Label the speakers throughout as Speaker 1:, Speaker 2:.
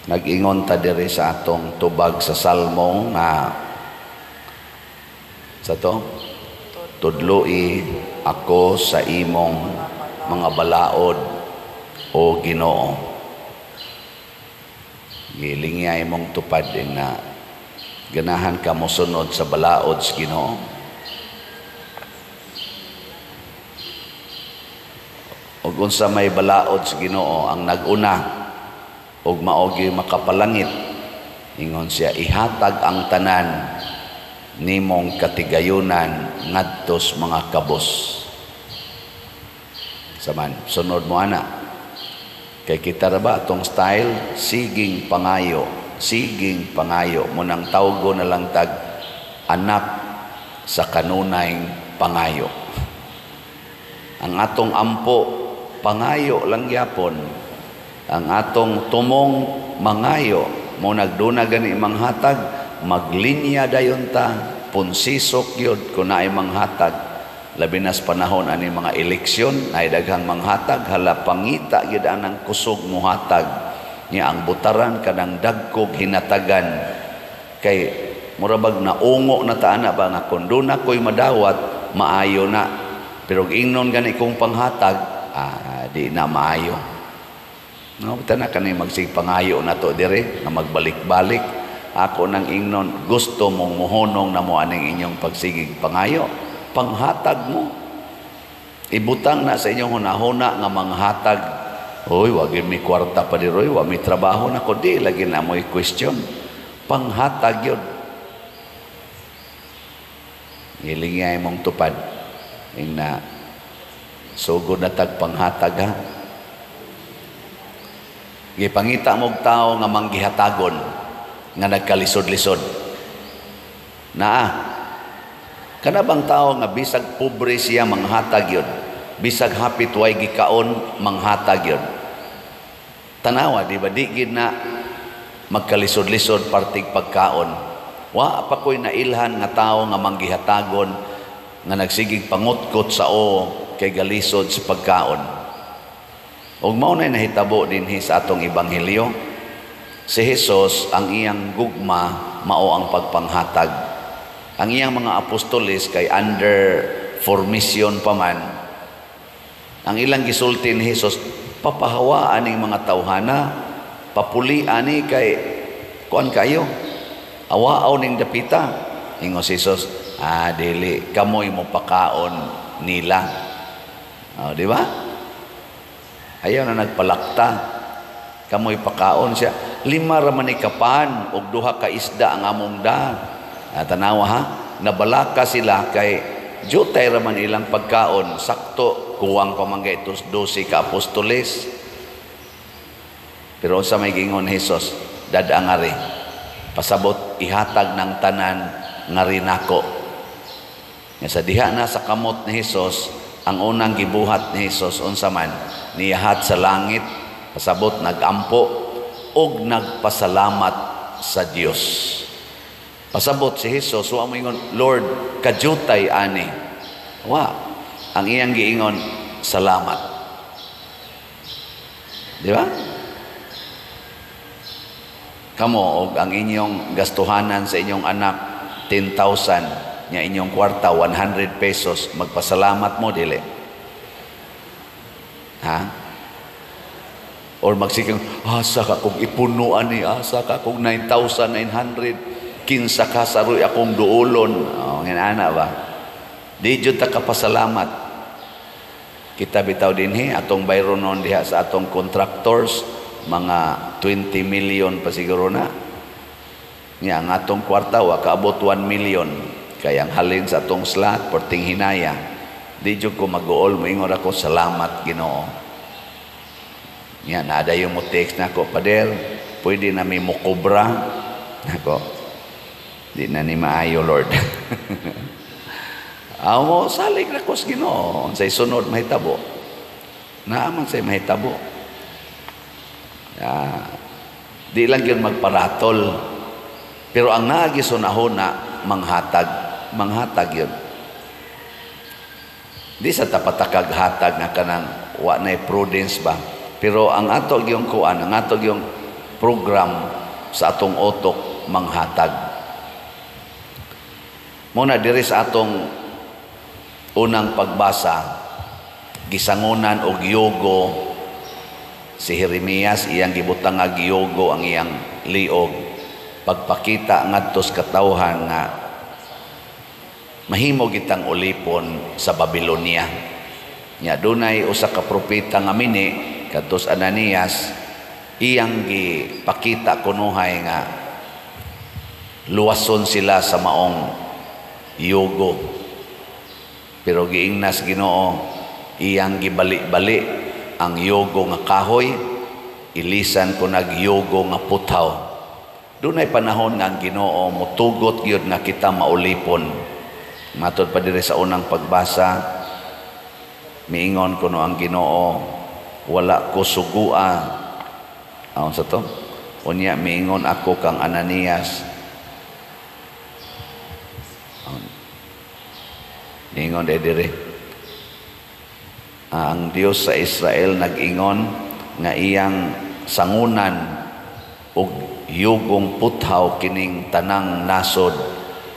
Speaker 1: Nag-ingon ta diri sa atong tubag sa Salmo nga sa to tudloi ako sa imong mga balaod, o Ginoo. Gilingya imong tupad na ganahan ka mosunod sa balaod sa Ginoo. Ug unsa may balaod sa Ginoo ang nag-una ug mao gyud makapalangit, ingon siya, ihatag ang tanan nimong katigayunan ngadtos mga kabos. Saman sunod mo ana kay kita ra ba atong style, siging pangayo, siging pangayo mo nang tawgo na lang tag anak sa kanunay pangayo. Ang atong ampo pangayo lang gyapon, ang atong tumong mangayo mo nagduna gani manghatag, maglinya dayon ta, punsisok gyud kun naay manghatag. Labi na sa panahon ani mga eleksyon, naay daghang manghatag, hala pangita gyud anang kusog muhatag nya ang butaran kanang dagkog hinatagan kay mura bag naungo na ta ana ba nga kun duna koy madawat maayo na, pero ingnon gani kong panghatag, di na maayo. No, bitaw na kani magsig pangayo na to dire nga magbalik-balik. Ako nang ingnon, gusto mong muhonong na mo aning inyong pagsigig pangayo, panghatag mo. Ibutang na sa inyong hunahuna nga manghatag. Oy, wa gyud mi kwarta pa diroy, wa mi trabaho nako, di lagi na mo'y question. Panghatag yun. Ngilingay mong tupad. Ing na sugod na tag panghatag ha. Gipangita mog tao nga manggihatagon nga nagkalisod-lisod. Naa kana bang tao nga bisag pobre siya manghatag yun, bisag hapit way gikaon manghatag yun. Tanawa di ba di gid na magkalisod-lisod partig pagkaon. Wa pa ko'y nailhan nga tao nga manggihatagon nga nagsigig pangutkot sa o kay galisod sa pagkaon. Ug mao na nahitabo dinhi sa atong ebanghelyo. Si Jesus ang iyang gugma mao ang pagpanghatag. Ang iyang mga apostoles kay under formation pa man. Ang ilang gisulti ni Jesus, papahawaan ning mga tawhana, papuli ani kay kuan kayo. Awaaw ning dapita. Ingon si Jesus, dili kamoy mo pakaon nila. Oh, di ba? Ayaw na nagpalakta. Kamoy pakaon siya. 5 ra man ni kapan og 2 ka isda ang among da. Tanawa ha, nabalaka sila kay jutay ra man ilang pagkaon. Sakto kuwang pa man kay 12 ka apostoles. Pero unsa may giingon ni Jesus, dad-a ngari. Pasabot ihatag ng tanan ngari nako. Nga sa diha na sa kamot ni Jesus, ang unang gibuhat ni Jesus unsa man, niyahat sa langit, pasabot nagampo og nagpasalamat sa Dios. Pasabot si Jesus, wa mo ingon, Lord, kajutay ani. Wa, ang iyang giingon, salamat. Di ba? Kamo og ang inyong gastuhanan sa inyong anak 10,000, nya inyong kwarta 100 pesos, magpasalamat mo dili? Ha? Or magsikang, asa ka kong ipuno ani, asa ka kong 9,900, kinsa ka saroy akong duolon. Oh, ngana ba? Di jud ta kapasalamat. Kita bitaw dinhi atong bayronon diha sa atong contractors, mga 20 million pa siguro na. Nya ang atong kwarta wa kaabot 1 million. Kaya ang halin sa atong slot perting hinaya. Di jud ko mag-uol, moingon ako salamat Ginoo. Nya naadayon mo text nako, Pader, pwede na mi mokobra nako. Di na ni maayo, Lord. Amo salig ra ko sa Ginoo, unsay sunod mahitabo. Naa man say mahitabo. Di lang gyud magparatol. Pero ang naagi sunahuna manghatag, manghatag yun. Di sa tapatakag hatag nga kanang wa nay prudence ba. Pero ang ato gyung kuan, ang ato gyung program sa atong utok manghatag. Muna diri sa atong unang pagbasa, gisangunan og yugo si Jeremias, iyang gibutang nga yugo ang iyang liog, pagpakita ngadto sa katawhan nga mahimo gitang ulipon sa Babylonia. Nya dunay usa ka propeta nga mini kadtos Ananias, iyang gipakita kunuhay nga luwason sila sa maong yugo. Pero giingnas Ginoo, iyang gibali-bali ang yugo nga kahoy, ilisan ko nagyugo nga puthaw. Dunay panahon nga ang Ginoo mutugot gyud nga kita maulipon. Matod pa diri sa unang pagbasa, miingon kuno ang Ginoo, "Wala ko sugua." Aon sa to? "Unya miingon ako kang Ananias." Aon. Niingon diri. Ang Dios sa Israel nag-ingon nga iyang sangunan og yugong puthaw kining tanang nasod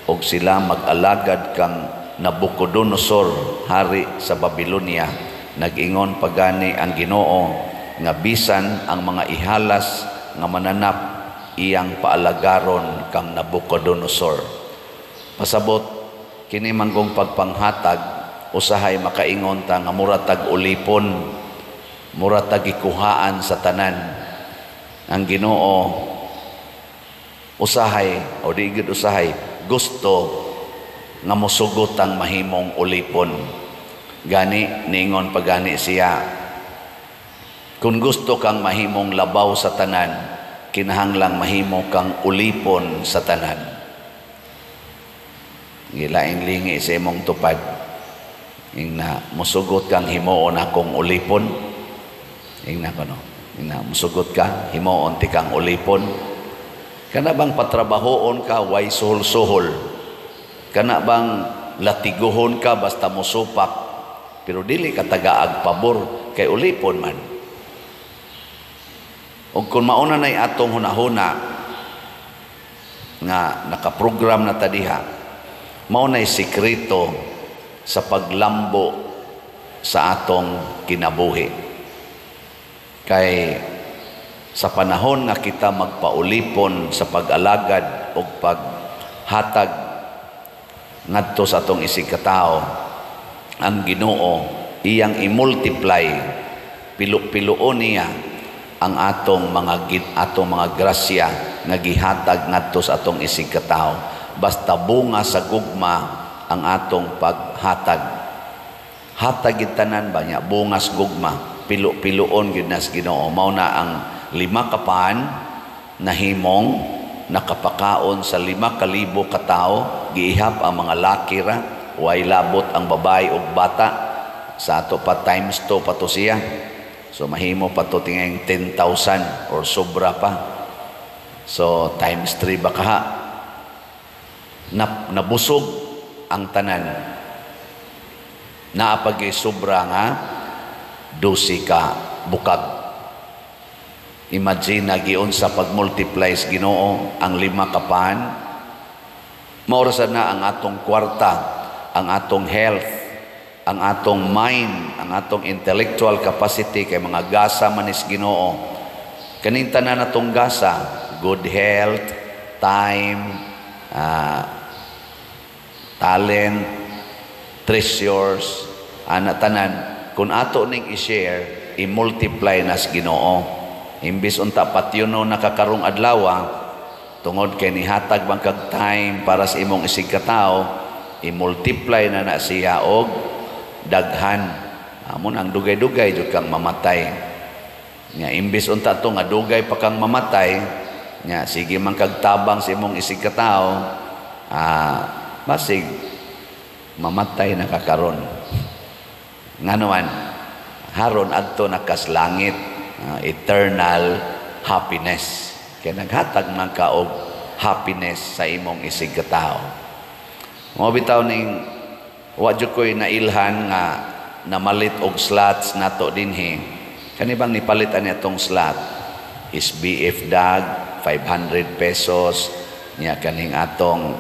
Speaker 1: og sila mag-alagad kang Nabucodonosor, hari sa Babylonia. Nag-ingon pagani ang Ginoo nga bisan ang mga ihalas nga mananap iyang paalagaron kang Nabucodonosor. Pasabot kini manggong pagpanghatag, usahay makaingon ta nga mura tag ulipon, mura tag gikuhaan sa tanan. Ang Ginoo usahay o di gid usahay gusto nga mosugot ang mahimong ulipon. Gani niingon pagani siya, kung gusto kang mahimong labaw sa tanan, kinahanglang mahimo kang ulipon sa tanan. Gilaing lingi sa imong tupad. Ingna, "Musugot kang himuon akong ulipon?" Ingna kono. Ingna, "Musugot ka himuon ti kang ulipon?" Kana bang patrabahoon ka, way suhol-suhol? Kana bang latiguhon ka basta musupak, pero dili ka tagaag pabor kay ulipon man? Ug kung mauna na'y atong hunahuna nga nakaprogram na ta diha, mao na'y sikreto sa paglambo sa atong kinabuhi. Kay sa panahon nga kita magpaulipon sa pag-alagad o paghatag ngadto sa atong isig katao, ang Ginoo iyang i-multiply, pilo-piloon niya ang atong mga grasya nga gihatag ngadto sa atong isig katao, basta bunga sa gugma ang atong paghatag. Hatag gid tanan ba niya, bungas gugma, pilo-piloon gyud nas Ginoo. Mao na ang 5 ka pan nahimong nakapakaon sa 5,000 ka tawo, giihap ang mga laki ra, way labot ang babae ug bata. Sa ato pa times 2 pa to siya. So mahimo pa to tingay 10,000 or sobra pa. So times 3 ba kaha? Nabusog ang tanan. Naapagay sobra nga 12 ka bukag. Imagine na giunsa pag-multiply sa Ginoo ang 5 ka pan. Maorasa na ang atong kwarta, ang atong health, ang atong mind, ang atong intellectual capacity kay mga gasa manis Ginoo. Kaning tanan atong gasa, good health, time, talent, treasures, ana tanan, kung ato ning i-share, i-multiply nas Ginoo. Imbis unta patyuno nakakarong adlaw, tungod kay nihatag bang kag time para sa imong isig katao, i-multiply na na siya og daghan. Amon ang dugay-dugay jud kang mamatay. Nya imbis unta to nga dugay pa kang mamatay, nya sige man kag tabang sa imong isig katao, basig mamatay na ka karon. Ngano man haron adto nakas langit, eternal happiness. Kay naghatag man ka og happiness sa imong isig katao. Mao bitaw ning wa jud koy nailhan nga namalit og slots nato dinhi. Kani bang nipalit ani atong slot? SBF dag 500 pesos nya, kaning atong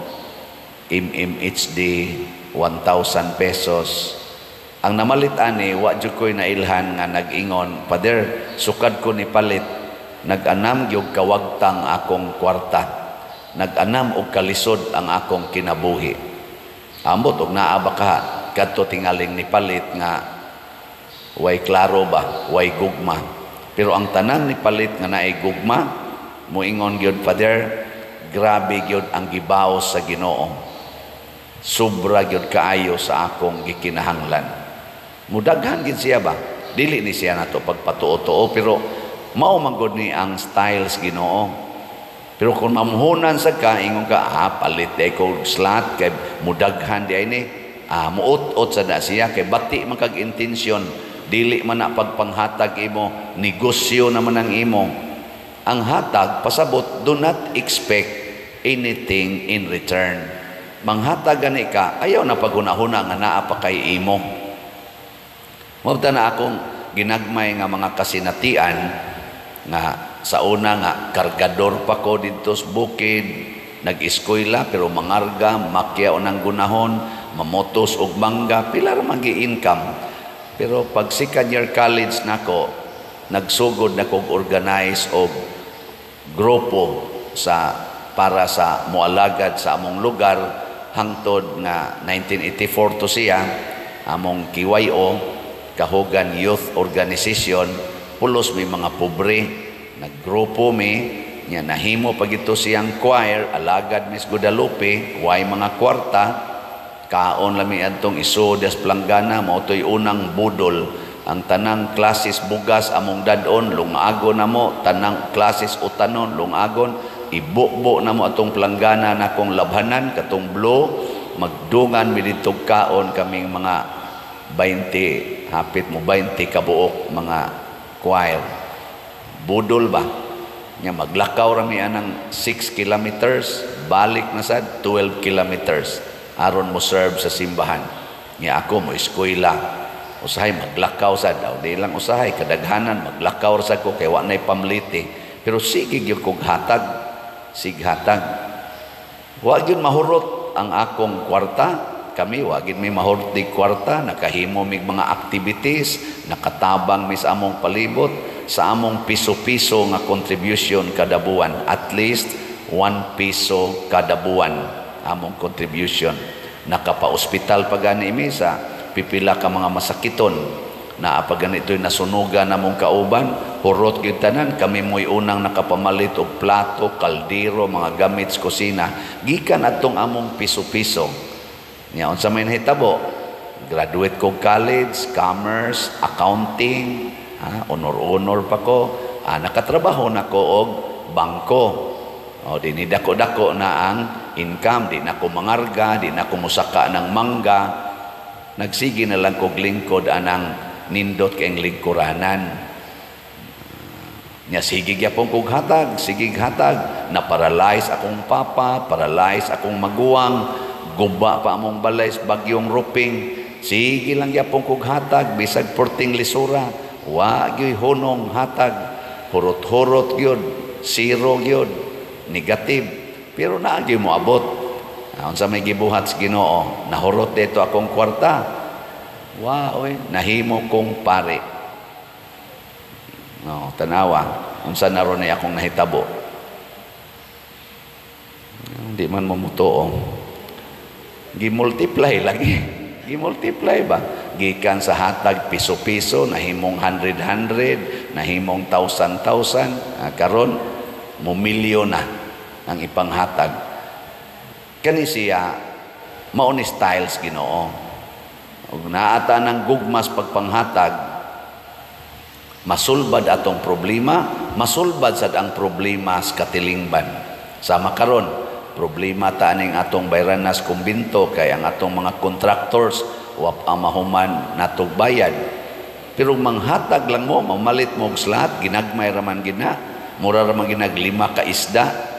Speaker 1: MMHD 1,000 pesos. Ang namalit ani, wa jud ko'y nailhan nga nag-ingon, "Father, sukad ko ni palit, nag-anam gyud kawagtang akong kwarta, nag-anam og kalisod ang akong kinabuhi." Ambot og naa ba ka kadto tingaling ni palit nga way klaro ba, way gugma. Pero ang tanan ni palit nga naay gugma, moingon gyud, "Father, grabe gyud ang gibaos sa Ginoo, sobra gyud kaayo sa akong gikinahanglan." Mudaghan gid siya ba. Dili ni siya nato pagpatuo-tuo, pero mao man gud ni ang styles Ginoo. Pero kung mamuhunan sa ka, ingon ka, "Ah, palit di ko slot kay mudaghan di ay ni." Ah, muut-ot sa da siya kay bati man kag intensyon, dili man na pagpanghatag imo, negosyo naman ang imo. Ang hatag pasabot, do not expect anything in return. Manghatag gani ka, ayaw na paghuna-huna nga naa pa kay imo. Mao na akong ginagmay nga mga kasinatian nga sa una nga kargador pa ko didto sa bukid, nag-eskwela pero mangarga, makya unang gunahon, mamotos og mangga, pila ra man income. Pero pag second year college nako, nagsugod na kog organize og grupo sa para sa moalagad sa among lugar hangtod nga 1984 to siya among KYO, Kahugan Youth Organization. Pulos may mga pobre, naggrupo mi nya, nahimo pag ito siyang choir, alagad Miss Guadalupe, way mga kwarta, kaon lami adtong iso des planggana. Mao to'y unang budol. Ang tanang klases bugas among dadon, lungagon na mo, tanang klases utanon, lungagon, ibubo na mo atong planggana na kong labhanan katong blue, magdungan mi didto, kaon kaming mga 20, hapit mo 20 kabuok mga choir. Budol ba nya, maglakaw ra mi anang 6 kilometers, balik na sad 12 kilometers aron mo serve sa simbahan. Nya ako mo eskwela, usahay maglakaw sad daw, di lang usahay, kadaghanan maglakaw ra sad ko kay wa nay pamliti. Pero sige gyud kog hatag, sighatag, wa gyud mahurot ang akong kwarta. Kami, wa gyud mi mahurot di kwarta. Nakahimo mig mga activities, nakatabang mi sa among palibot sa among piso-piso nga contribution kada buwan. At least 1 piso kada buwan among contribution. Nakapa-ospital pa gani mi sa pipila ka mga masakiton. Naa pa ganito'y nasunugan namong kauban, hurot gyud tanan, kami mo'y unang nakapamalit og plato, kaldero, mga gamit sa kusina gikan atong among piso-piso. Nya unsa may nahitabo, graduate ko college, commerce, accounting, ha, honor-honor pa ko. Ah, nakatrabaho na ko og bangko. O, di ni dako-dako na ang income, di na ko mangarga, di na ko musaka ng mangga. Nagsige na lang kog lingkod anang nindot kayong lingkuranan. Nya sige gyapon kog hatag, sige hatag. Na paralyze akong papa, paralyze akong maguwang, guba pa among balay sa bagyong Ruping. Sige lang gyapon kog hatag bisag perting lisura. Wa gyud hunong hatag. Hurot-hurot gyud, zero gyud, negative. Pero naa gyud moabot. Unsa may gibuhat sa Ginoo? Nahurot dito akong kwarta. Wa oy, nahimo kong pare. No, tanawa, unsa na ron akong nahitabo. Hindi man mo mutuo. Gi-multiply lagi. Gi-multiply ba? Gikan sa hatag piso-piso, nahimong hundred-hundred, nahimong thousand-thousand. Ah, karon, mumilyo na ang ipanghatag. Kani siya, mao ni styles Ginoo. Ug naata ng gugmas pagpanghatag, masulbad atong problema, masulbad sad ang problema sa katilingban. Sama karon, problema ta aning atong bayranas kumbinto kay ang atong mga contractors wa pa mahuman natog bayad. Pero manghatag lang mo, mamalit mo og slot, ginagmay raman gina. Mura raman ginag lima ka isda,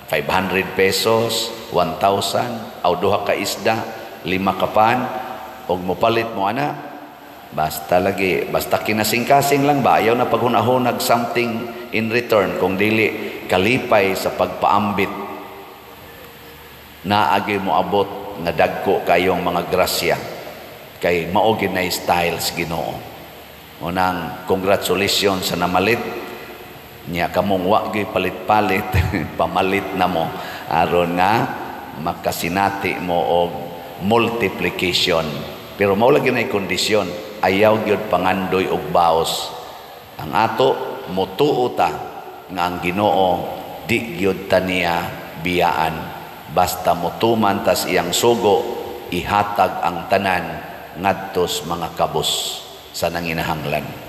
Speaker 1: 500 pesos, 1,000, aw duha ka isda, lima ka pan, og mopalit mo ana. Basta lagi, basta kinasing-kasing lang ba, ayaw na paghunahunag something. in return kung dili kalipay sa pagpaambit. Naagi mo abot nga dagko kayong mga grasya kay mao gyud na styles Ginoo. Unang congratulations sa namalit niya. Kamong wa gyud palit-palit, pamalit na mo aron nga makasinati mo og multiplication. Pero mao lagi na kondisyon, ayaw gyud pangandoy og baos. Ang ato, mutuo ta nga ang Ginoo di gyud ta niya biyaan, basta mutuman tas iyang sugo, ihatag ang tanan ngadtos mga kabos sa nanginahanglan.